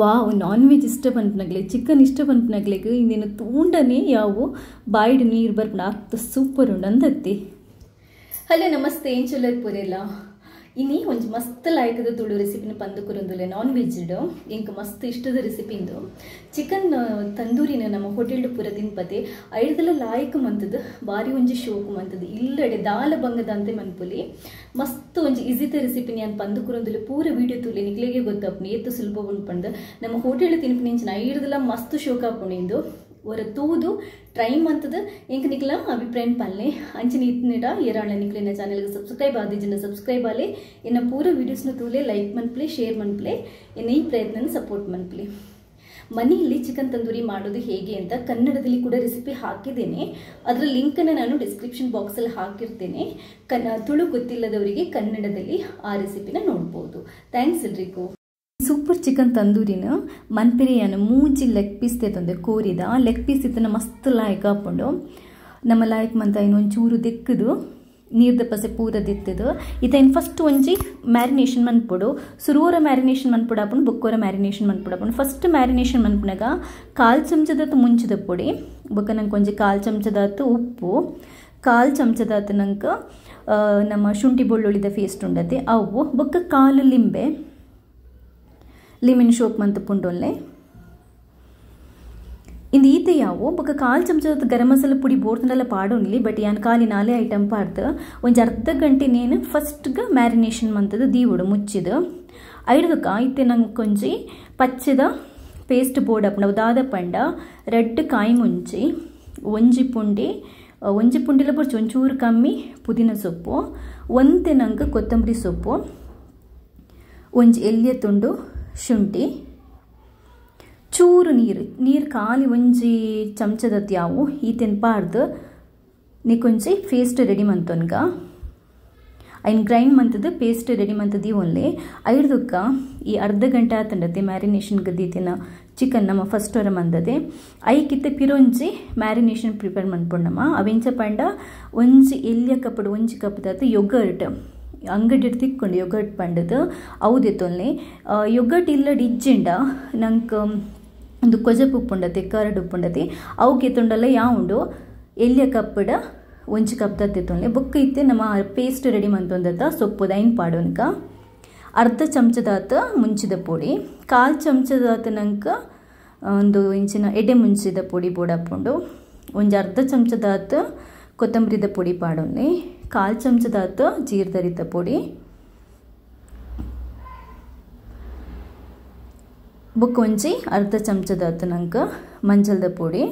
ವಾವ್ non veg ಇಷ್ಟ ಪನ್ಪುನಗ್ಲೆ chicken ಇಷ್ಟ ಪನ್ಪುನಗ್ಲೆಗ್ ಇಂದೆನ ತೂಂಡನೆ ಯಾವು ಬಾಯಿಡ್ ನೀರು ಬರ್ಪುಂಡು ಅತ್ ಸೂಪರ್ ಉಂಡು ಅಂದತ್ತಿ. ಹಲೋ ನಮಸ್ತೆ ಎಂಚೊಲ್ಲರ್ ಪೂರೆಲ ಇನಿ ಒಂಜಿ ಮಸ್ತ್ ಲಾಯ್ಕದ ತುಳು ರೆಸಿಪಿನ ಪಂದು ಕುರುಂದುಲೆ ನಾನ್ ವೆಜ್ ಎಂಕ್ ಮಸ್ತ್ ಇಷ್ಟದ ರೆಸಿಪಿ ಇಂದು ಚಿಕನ್ ತಂದೂರಿನ ನಮ್ಮ ಹೋಟೆಲ್ ಪೂರ ತಿನ್ಪತೆ ಐಡ್ದಲ ಲಾಯ್ಕ್ ಮಂತದ ಬಾರಿ ಒಂಜಿ ಶೋಕು ಮಂತದ ಇಲ್ಲಡೆ ದಾಲ ಬಂಗದಂತೆ ಮನ್ಪುಲಿ ಮಸ್ತ್ ಒಂಜಿ ಈಸಿತ ರೆಸಿಪಿನ ಯಾನ್ ಪಂದು ಕುರುಂದುಲೆ ಪೂರ ವಿಡಿಯೋ ತೂಲೆ ನಿಕ್ಲೆಗೆ ಗೊತ್ತಾಪುಂಡು ಏತ್ ಸುಲಭ ಉಂಡು ಪಂದ್ ನಮ್ಮ ಹೋಟೆಲ್ ತಿನ್ಪಿನ ಐಡ್ದಲ ಮಸ್ತ್ ಶೋಕ್ ಆಪುಂಡು ಇಂದು ಒರ ತೂದು ಟ್ರೈ ಮಂತದ ಎಂಕ್ ನಿಕ್ಲ ಅಭಿಪ್ರಾಯ ಪಲ್ಲೆ ಅಂಚಿನ ಇತ್ನಿಡ ಏರಾಳ ನಿಕ್ಲೆನ ಚಾನೆಲ್ಗೆ ಸಬ್ಸ್ಕ್ರೈಬ್ ಆದಿಜಿನ ಸಬ್ಸ್ಕ್ರೈಬ್ ಆಲೆ ಎನ್ನ ಪೂರ ವಿಡಿಯೋಸ್ನ ತೂಲೆ ಲೈಕ್ ಮನ್ಪ್ಲೆ ಶೇರ್ ಮನ್ಪ್ಲೆ ಎನ್ನ ಈ ಪ್ರಯತ್ನನ ಸಪೋರ್ಟ್ ಮನ್ಪ್ಲೆ. ಮನೆಯಲ್ಲಿ ಚಿಕನ್ ತಂದೂರಿ ಮಾಡೋದು ಹೇಗೆ ಅಂತ ಕನ್ನಡದಲ್ಲಿ ಕೂಡ ರೆಸಿಪಿ ಹಾಕಿದ್ದೇನೆ, ಅದರ ಲಿಂಕನ್ನು ನಾನು ಡಿಸ್ಕ್ರಿಪ್ಷನ್ ಬಾಕ್ಸಲ್ಲಿ ಹಾಕಿರ್ತೇನೆ. ತುಳು ಗೊತ್ತಿಲ್ಲದವರಿಗೆ ಕನ್ನಡದಲ್ಲಿ ಆ ರೆಸಿಪಿನ ನೋಡ್ಬೋದು. Thanks ಎಲ್ರಿಗೂ. ಸೂಪರ್ ಚಿಕನ್ ತಂದೂರಿನ ಮನ್ಪೆರೆಯನ್ನು ಮೂಜಿ ಲೆಗ್ ಪೀಸ್ ತೇತೊಂದೆ ಕೋರಿದ ಲೆಗ್ ಪೀಸ್ ಇತ್ತನ ಮಸ್ತ್ ಲಾಯ್ಕ್ ಹಾಕೊಂಡು ನಮ್ಮ ಲಾಯ್ಕ್ ಮಂತ ಇನ್ನೊಂಚೂರು ದೆಕ್ಕದು ನೀರ್ದ ಪಸೆ ಪೂರ ದಿತ್ತದು ಇತೈನ್ ಫಸ್ಟ್ ಒಂಜಿ ಮ್ಯಾರಿನೇಷನ್ ಮನ್ಪೊಡು. ಸುರುವರ ಮ್ಯಾರಿನೇಷನ್ ಮನ್ಪೊಡು ಆಪುಂಡು, ಬೊಕ್ಕೋರ ಮ್ಯಾರಿನೇಷನ್ ಮನ್ಪೊಡು ಆಪುಂಡು. ಫಸ್ಟ್ ಮ್ಯಾರಿನೇಷನ್ ಮನ್ಪುನಗ ಕಾಲು ಚಮಚದತ್ತು ಮುಂಚದ ಪೊಡಿ, ಬೊಕ್ಕ ನಂಗೆ ಒಂಜಿ ಕಾಲು ಚಮಚದತ್ತು ಉಪ್ಪು, ಕಾಲು ಚಮಚದಾತು ನಂಗೆ ನಮ್ಮ ಶುಂಠಿ ಬೆಳ್ಳುಳ್ಳಿದ ಪೇಸ್ಟ್ ಉಂಡತೆ ಅವು, ಬೊಕ್ಕ ಕಾಲು ಲಿಂಬೆ ಲಿಮಿನ್ ಶೋಕ್ ಮಂತ ಪುಂಡೊಲ್ಲೆ ಇಂದು ಈತೆ ಯಾವು ಬೊಕ್ಕ ಕಾಲು ಚಮಚದ ಗರಂ ಮಸಾಲ ಪುಡಿ ಬೋರ್ತಂಡಲ ಪಾಡೋನ್ಲಿ ಬಟ್ ಯಾನ್ ಕಾಲಿ ನಾಲೆ ಐಟಮ್ ಪಾಡ್ದು ಒಂಜಿ ಅರ್ಧ ಗಂಟೆ ನೇನು ಫಸ್ಟ್ಗೆ ಮ್ಯಾರಿನೇಷನ್ ಮಂತದ ದೀವುಡು ಮುಚ್ಚಿದು ಐಡ್ದಕ್ಕ ಇತ್ತೆ ನಂಗೆ ಕೊಂಜಿ ಪಚ್ಚದ ಪೇಸ್ಟ್ ಬೋರ್ಡ್ ಅಪ್ಪಂಡ ದಾದ ಪಂಡ ರೆಡ್ ಕಾಯಿ ಮುಂಚಿ ಒಂಜಿ ಪುಂಡಿ ಒಂಜಿ ಪುಂಡಿಲ ಬೊರ್ಚಿ ಒಂಚೂರು ಕಮ್ಮಿ ಪುದೀನ ಸೊಪ್ಪು, ಒಂತೆ ನಂಗೆ ಕೊತ್ತಂಬರಿ ಸೊಪ್ಪು, ಒಂಜಿ ಎಲ್ಲಿಯ ತುಂಡು ಶುಂಠಿ, ಚೂರು ನೀರು ನೀರು ಖಾಲಿ ಒಂಜಿ ಚಮಚದತ್ ಯಾವು ಈತೆನ್ ಪಾಡ್ದು ನಿಕೊಂಜಿ ಪೇಸ್ಟ್ ರೆಡಿ ಮಂತೊನ್ಗ ಐನ್ ಗ್ರೈಂಡ್ ಮಂತದ ಪೇಸ್ಟ್ ರೆಡಿ ಮಂತದಿ ಒನ್ಲೆ ಐಡ್ದಕ್ಕ ಈ ಅರ್ಧ ಗಂಟೆ ಆತಂಡತೆ ಮ್ಯಾರಿನೇಷನ್ ಗದ್ದೀತಿನ ಚಿಕನ್ ನಮ್ಮ ಫಸ್ಟ್ ವರ ಮಂದದೆ ಐಕಿತ್ತೆ ಪಿರೊಂಜಿ ಮ್ಯಾರಿನೇಷನ್ ಪ್ರಿಪೇರ್ ಮನ್ಪೊಂಡಮ್ಮ. ಅವೆಂಚ ಪಂಡ ಒಂಜಿ ಎಲ್ಲಿಯ ಕಪ್ಪಡು ಒಂಜಿ ಕಪ್ಪದಾತ ಯೊಗರ್ಟ್ ಅಂಗಡಿ ತಿಕ್ಕೊಂಡು ಯೊಗರ್ಟ್ ಪಂಡದು ಅವುದೆತ್ತೊಲ್ಲೆ ಯೊಗರ್ಟ್ ಇಲ್ಲಡ್ ಇಜ್ಜಿಂಡ ನಂಗೆ ಒಂದು ಕೊಜಪು ಉಪ್ಪುಂಡತೆ ಕರಡು ಉಪ್ಪುಂಡತೆ ಅವು ಎತ್ತೊಂಡಲ್ಲ ಯಾವುಂಡು ಎಲ್ಲಿಯ ಕಪ್ಪಡ ಒಂಜಿ ಕಪ್ ತತ್ತೆತ್ತೊಲ್ಲೆ ಬೊಕ್ಕ ಇತ್ತೆ ನಮ್ಮ ಪೇಸ್ಟ್ ರೆಡಿ ಮಂತೊಂದತ್ತ ಸೊಪ್ಪುದ ಐನ್ ಪಾಡೋನ್ಕ ಅರ್ಧ ಚಮಚದಾತ ಮುಂಚಿದ ಪೊಡಿ, ಕಾಲು ಚಮಚದಾತ ನಂಗೆ ಒಂದು ಇಂಚಿನ ಎಡೆ ಮುಂಚಿದ ಪೊಡಿ ಬೋಡಾಪುಂಡು, ಒಂಜಿ ಅರ್ಧ ಚಮಚದಾತ ಕೊತ್ತಂಬರಿದ ಪೊಡಿ ಪಾಡೊನ್ಲೆ, ಕಾಲು ಚಮಚದಾತ ಜೀರ್ದರಿತ ಪೊಡಿ, ಬೊಕ್ಕ ಒಂಜಿ ಅರ್ಧ ಚಮಚದಾತ ನಂಗೆ ಮಂಜಲ್ದ ಪೊಡಿ,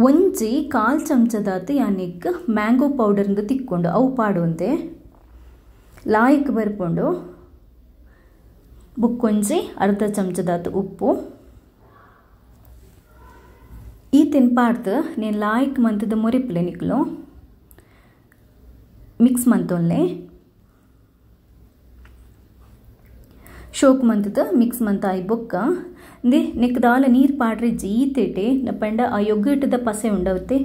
ಒಂಜಿ ಕಾಲು ಚಮಚದಾತ ಯಾನಿಕ್ ಮ್ಯಾಂಗೋ ಪೌಡರ್ಂದು ತಿಕ್ಕೊಂಡು ಅವು ಪಾಡುವಂತೆ ಲಾಯ್ಕ್ ಬರ್ಪುಂಡು, ಬೊಕ್ಕೊಂಜಿ ಅರ್ಧ ಚಮಚದಾತ ಉಪ್ಪು. ಈ ತಿನ್ಪಾಡ್ದು నేను ಲಾಯ್ಕ್ ಮಂತದ ಮೊರಿಪ್ಲೆ ನಿಕ್ಲು ಮಿಕ್ಸ್ ಮಂತೊಲ್ಲೆ ಶೋಕ್ ಮಂತದ ಮಿಕ್ಸ್ ಮಂತ ಆಯಿ ಬೊಕ್ಕ ದೆ ನೆಕ್ ದಾಲ ನೀರು ಪಾಡ್ರಿಜ್ಜಿ ಈತೇಟೆ ಪಂಡ ಆ ಯೊಗ್ಗಟ್ಟದ ಪಸೆ ಉಂಡವತ್ತೆ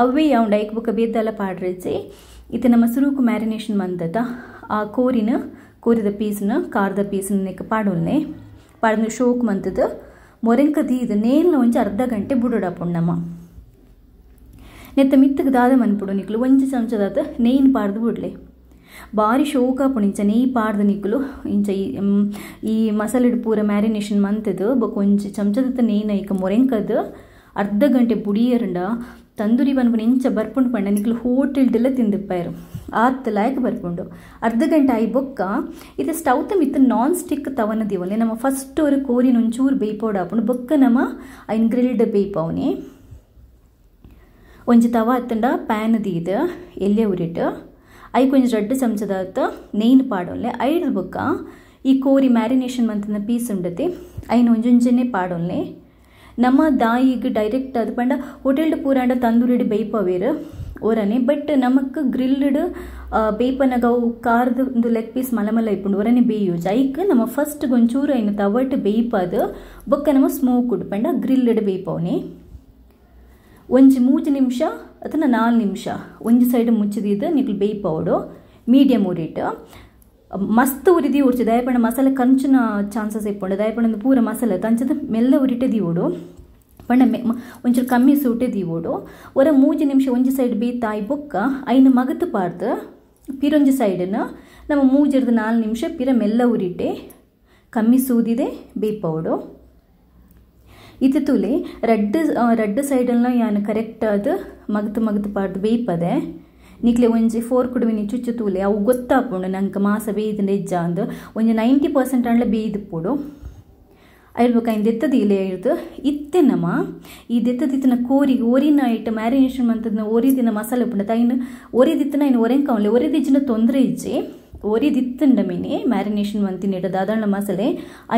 ಅವೇ ಉಂಡು ಐಕ್ ಬೊಕ್ಕ ಬೇದಾಲ ಪಾಡ್ರಿಜ್ಜಿ ಇತ್ತೆ ನಮ್ಮ ಸುರುಕು ಮ್ಯಾರಿನೇಷನ್ ಮಂತದ ಆ ಕೋರಿನ ಕೋರಿದ ಪೀಸ್ನ ಖಾರದ ಪೀಸ್ನ ನೆಕ್ ಪಾಡೊಲ್ಲೆ ಪಾಡ್ದು ಶೋಕ್ ಮಂತದ ಮೊರೆಂಕ ದೀದು ನೇಲ್ನ ಒಂಜಿ ಅರ್ಧ ಗಂಟೆ ಬುಡೋಡಾಪುಂಡು ನಮ್ಮ ನೆತ್ತ ಮಿತ್ತಗೆ ದಾದ ಮನ್ಪುಡು ನಿಕ್ಲು ಒಂಜಿ ಚಮಚದಾತ ನೆಯ್ನ್ ಪಾಡ್ದು ಬುಡ್ಲೆ ಬಾರಿ ಶೋಕಾಪುಂಡು. ಇಂಚ ನೆಯ್ಯಿ ಪಾಡ್ದು ನಿಕ್ಲು ಇಂಚ ಈ ಮಸಾಲೆಡ್ ಪೂರ ಮ್ಯಾರಿನೇಷನ್ ಮಂತದು ಬೊಕ್ಕ ಒಂಜಿ ಚಮಚದಾತ ನೆಯ್ನ ಐಕ ಮೊರೆಂಕದು ಅರ್ಧ ಗಂಟೆ ಬುಡಿಯರಂಡ ತಂದೂರಿ ಪನ್ಪುನ ಇಂಚ ಬರ್ಪುಂಡು ಪಂಡ ನಿಕ್ಲು ಹೋಟೆಲ್ಡೆಲ್ಲ ತಿಂದಿಪ್ಪಾಯರು ಆತ್ ಲಾಯ್ಕ್ ಬರ್ಪುಂಡು. ಅರ್ಧ ಗಂಟೆ ಆಯಿ ಬೊಕ್ಕ ಇದು ಸ್ಟೌತ ಮಿತ್ತ ನಾನ್ ಸ್ಟಿಕ್ ತವನ ದೀವೊಲ್ಲೆ ನಮ್ಮ ಫಸ್ಟ್ ஒரு ಕೋರಿನ ಒಂಚೂರು ಬೇಯ್ಪೋಡಾಪುಂಡು ಬೊಕ್ಕ ನಮ್ಮ ಐನ್ ಗ್ರಿಲ್ಡ್ ಬೇಯ್ಪವನೆ ಒಂಜಿ ತವ ಅತ್ತಂಡ ಪ್ಯಾನ್ ದೀದು ಎಲ್ಲೆ ಉರಿಟ್ಟು ಐಕ್ ಒಂಜಿ ರಡ್ಡು ಚಮಚದಾತ ನೆಯ್ನ್ ಪಾಡೊಲ್ಲೆ ಐಡ್ದು ಬೊಕ್ಕ ಈ ಕೋರಿ ಮ್ಯಾರಿನೇಷನ್ ಮಂತನ ಪೀಸ್ ಉಂಡತೆ ಐನ್ ಒಂಜೊಂಜನೆ ಪಾಡೊಲ್ಲೆ. ನಮ್ಮ ದಾಯಿಗೆ ಡೈರೆಕ್ಟ್ ಅದು ಪಂಡ ಹೋಟೆಲ್ಡ್ ಪೂರಾಂಡ ತಂದೂರಿಡ್ ಬೇಯ್ಪವೇರು ಒರನೆ ಬಟ್ ನಮಕ್ ಗ್ರಿಲ್ಡ್ ಬೇಯ್ಪನಗ ಅವು ಖಾರದ ಒಂದು ಲೆಗ್ ಪೀಸ್ ಮಲಮಲ ಇಪ್ಪುಂಡು ಒರನೆ ಬೇಯೂಜ್ ಐಕ್ ನಮ್ಮ ಫಸ್ಟ್ ಒಂಚೂರು ಐನು ತವಟ್ ಬೇಯ್ಪದು ಬೊಕ್ಕ ನಮ್ಮ ಸ್ಮೋಕ್ ಉಂಡು ಪಂಡ ಗ್ರಿಲ್ಡ್ ಬೇಯ್ಪವನೆ ಒಂಜಿ ಮೂಜಿ ನಿಮಿಷ ಅಥವಾ 4 ನಿಮಿಷ ಒಂಜಿ ಸೈಡ್ ಮುಚ್ಚಿದ ನಿಕ್ಲು ಬೇಯ್ಪವಡು ಮೀಡಿಯಮ್ ಉರಿಟ್ಟು ಮಸ್ತ್ ಉರಿದಿ ಉರ್ಚಿ ದಾಯಪಂಡ ಮಸಾಲೆ ಕಂಚಿನ ಚಾನ್ಸಸ್ ಇಪ್ಪುಂಡು ದಾಯಪಂಡ ಪೂರ ಮಸಾಲೆ ತಂಚದ ಮೆಲ್ಲ ಉರಿಟೆ ದೀವೋಡು ಪಂಡ ಒಂಚೂರು ಕಮ್ಮಿ ಸೂಟೆ ದೀವೋಡು ಒರ 3 ನಿಮಿಷ ಒಂಜಿ ಸೈಡ್ ಬೇತಾಯಿ ಬೊಕ್ಕ ಐನು ಮಗತು ಪಾಡ್ದು ಪಿರೊಂಜಿ ಸೈಡನ್ನ ನಮ್ಮ 3 ರಿಂದ 4 ನಿಮಿಷ ಪಿರ ಮೆಲ್ಲ ಉರಿಟೆ ಕಮ್ಮಿ ಸೂದಿದೆ ಬೇಪೌಡು ಇತ್ತೆ ತೂಲೆ ರಡ್ಡ್ ರಡ್ಡ್ ಸೈಡನ್ನ ಯಾನ್ ಕರೆಕ್ಟ್ ಆದ್ ಮಗತು ಮಗತು ಪಾಡ್ದು ಬೇಯ್ಪದೆ ನಿಕ್ಲೆ ಒಂಜಿ ಫೋರ್ಕ್ ಮಿನಿ ಚುಚ್ಚು ತೂಲೆ ಅವು ಗೊತ್ತಾಪುಂಡು ನಂಗೆ ಮಾಸ ಬೇಯ್ದು ನೆಜ್ಜ ಅಂದು ಒಂಜಿ 90% ಅಂಡ್ಲ ಬೇಯ್ದು ಪೋಡು ಐರ್ಬೊಕ ಐನ್ ದೆತ್ತದ ಇಲೆ ಇರ್ದು ಇತ್ತೆ ನಮ ಈ ದೆತ್ತದಿತ್ತಿನ ಕೋರಿಗೆ ಒರಿನ ಐಟ್ ಮ್ಯಾರಿನೇಷನ್ ಮಂತದ ಒರಿದಿನ ಮಸಾಲೆ ಉಪ್ಪುಂಡು ಐನ್ ಒರಿದಿತ್ತಿನ ಐನ್ ಒರೆಂಕವನ್ಲೆ ಒರಿದಿಜ್ಜಿನ ತೊಂದರೆ ಇಜ್ಜಿ ಒರಿದಿತ್ತಂಡ ಮೀನಿ ಮ್ಯಾರಿನೇಷನ್ ಮಂತಿನ ಇಡದ ದಾದಾಳ ಮಸಾಲೆ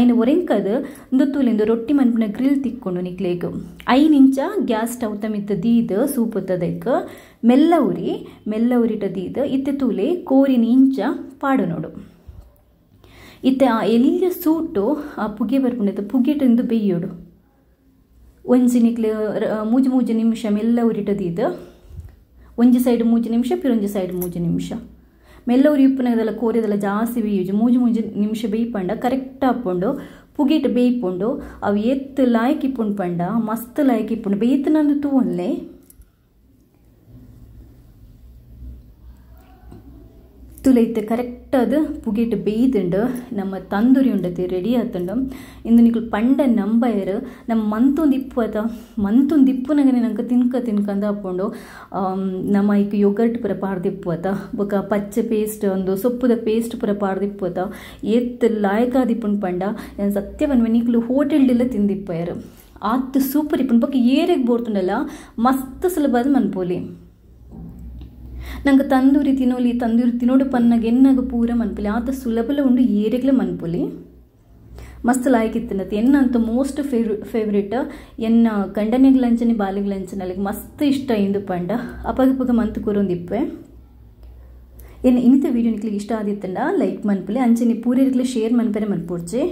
ಐನ್ ಒರೆಂಕದ ಇಂದು ತೂಲಿಂದು ರೊಟ್ಟಿ ಮನ್ಪಿನ ಗ್ರಿಲ್ ತಿಕ್ಕೊಂಡು ನಿಕ್ಲೇಗ್ 5 ಇಂಚ ಗ್ಯಾಸ್ ಸ್ಟವ್ ತಮಿತ್ತ ದೀದ್ ಸೂಪುತ್ತದೈಕ್ ಮೆಲ್ಲ ಉರಿ ಮೆಲ್ಲ ಉರಿಟ ದೀದ್ ಇತ್ತೆ ತೂಲೆ ಕೋರಿನ ಇಂಚ ಪಾಡು ನೋಡು ಇತ್ತೆ ಆ ಎಲ್ಲಿಯ ಸೂಟು ಆ ಪುಗೆ ಬರ್ಪುಂಡು ಪುಗೆಟಿಂದು ಬೇಯೋಡು ಒಂಜಿ ನಿಕ್ಲೆ 3 3 ನಿಮಿಷ ಮೆಲ್ಲ ಉರಿಟದೀದ್ ಒಂಜಿ ಸೈಡ್ 3 ನಿಮಿಷ ಪಿರೊಂಜಿ ಸೈಡ್ 3 ನಿಮಿಷ ಮೆಲ್ಲ ಉರಿ ಉಪ್ಪುನಗದೆಲ್ಲ ಕೋರಿದೆಲ್ಲ ಜಾಸ್ತಿ ಬೇಯುಜು 3 3 ನಿಮಿಷ ಬೇಯ್ಪಂಡ ಕರೆಕ್ಟ್ ಆಪುಂಡು ಪುಗೆಟ್ ಬೇಯ್ಪುಂಡು ಅವು ಎತ್ತು ಲಾಯ್ಕ್ ಇಪ್ಪುಂಡು ಪಂಡ ಮಸ್ತ್ ಲಾಯ್ಕ್ ಇಪ್ಪುಂಡು ಬೇಯ್ತನಂದು ತೂವನ್ಲೆ ತುಲೈತೆ ಕರೆಕ್ಟ್ ಅದು ಪುಗೆಟ್ ಬೇಯ್ದುಂಡು ನಮ್ಮ ತಂದೂರಿ ಉಂಡತಿ ರೆಡಿ ಆತುಂಡು ಇಂದು ನಿಕುಲು ಪಂಡ ನಂಬಯರು ನಮ್ಮ ಮಂತೊಂದು ಇಪ್ಪು ಅತ ಮಂತೊಂದು ಇಪ್ಪುನಗನೆ ನಂಗೆ ತಿನ್ಕ ತಿನ್ಕಂದ ಹಾಕೊಂಡು ನಮ್ಮ ಐಕ್ ಯೋಗರ್ಟ್ ಪೂರ ಪಾಡ್ದಿಪ್ಪು ಅತ ಬೊಕ ಪಚ್ಚೆ ಪೇಸ್ಟ್ ಒಂದು ಸೊಪ್ಪುದ ಪೇಸ್ಟ್ ಪೂರ ಪಾಡ್ದಿಪ್ಪು ಅತ ಏತ್ ಲಾಯಕಾದಿಪ್ಪುಂಡು ಪಂಡ ಸತ್ಯ ಪನ್ಪೆ ನಿಕುಲು ಹೋಟೆಲ್ಡೆಲ್ಲ ತಿಂದಿಪ್ಪಯರು ಆತ್ ಸೂಪರ್ ಇಪ್ಪುಂಡು ಬೊಕ ಏರೆಗ್ ಬೋರ್ತುಂಡಲ್ಲ ಮಸ್ತ್ ಸುಲಭದ ಮನ್ಪೋಲಿ ನಂಗೆ ತಂದೂರಿ ತಿನ್ನೋಲಿ ತಂದೂರಿ ತಿನ್ನೋಡು ಪನ್ನಾಗ ಎನ್ನಾಗ ಪೂರ ಮನ್ಪುಲಿ ಆತ ಸುಲಭಲ ಉಂಡು ಏರೆಗ್ಲ ಮನ್ಪುಲಿ ಮಸ್ತ್ ಲಾಯ್ಕ್ ಇತ್ತಿನತ್ತೆ ಎನ್ನಂತ ಮೋಸ್ಟ್ ಫೇವ್ರೇಟ್ ಎನ್ನ ಗಂಡನಿಗೆ ಬಾಲಿಗೆ ಅಲ್ಲಿಗೆ ಮಸ್ತ್ ಇಷ್ಟ ಇಂದು ಪಂಡ ಅಪಗಪಗ ಮಂತು ಕೂರೊಂದಿಪ್ಪೆ ಎನ್ನ ಇನ್ನಿತ ವೀಡಿಯೋ ನಿಕ್ಲಿಗೆ ಇಷ್ಟ ಆದಿತ್ತಂಡ ಲೈಕ್ ಮನ್ಪುಲಿ ಅಂಚನೆ ಪೂರೆರ್ಗ್ಲ ಶೇರ್ ಮನ್ಪೆರೆ ಮನ್ಪುಡ್ಚೆ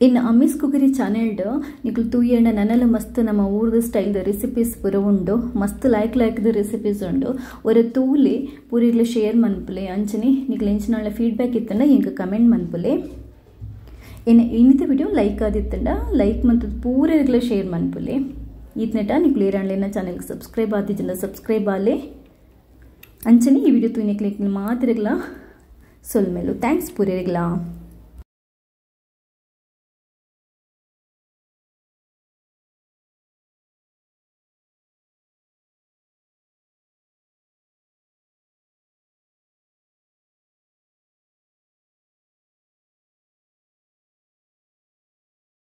ಇನ್ನು ಅಮ್ಮಿಸ್ ಕುಕರಿ ಚಾನೆಲ್ಡ್ ನಿಕ್ಲು ತೂಯಂಡ ನನ್ನಲ್ಲ ಮಸ್ತ್ ನಮ್ಮ ಊರ್ದ ಸ್ಟೈಲ್ದ ರೆಸಿಪೀಸ್ ಪೂರ ಉಂಡು ಮಸ್ತ್ ಲಾಯ್ಕ್ ಲಾಯ್ಕ್ದ ರೆಸಿಪೀಸ್ ಉಂಡು ಒರ ತೂಲೆ ಪೂರಿಗ್ಲ ಶೇರ್ ಮನ್ಪುಲೆ ಅಂಚನೆ ನಿಕ್ಲು ಎಂಚಿನಾಳ ಫೀಡ್ಬ್ಯಾಕ್ ಇತ್ತಂಡ ಎಂಕ್ ಕಮೆಂಟ್ ಮನ್ಪುಲೆ ಇನ್ನು ಇನ್ನಿತ ವಿಡಿಯೋ ಲೈಕ್ ಆದಿತ್ತಂಡ ಲೈಕ್ ಮಂತದ ಪೂರಿಗ್ಲ ಶೇರ್ ಮನ್ಪುಲೆ ಈತ್ನೆಟ ನಿಕ್ಲು ಏರಾಂಡ್ಲೇನ ಚಾನೆಲ್ಗೆ ಸಬ್ಸ್ಕ್ರೈಬ್ ಆದಿಜ್ಜಂಡ ಸಬ್ಸ್ಕ್ರೈಬ್ ಆಲೆ ಅಂಚನೆ ಈ ವಿಡಿಯೋ ತೂಯಿನ ಕ್ಲಿಕ್ ಮಾತಿರಗ್ಲ ಸೊಲ್ಮೆಲು thanks ಪೂರಿಗ್ಲ.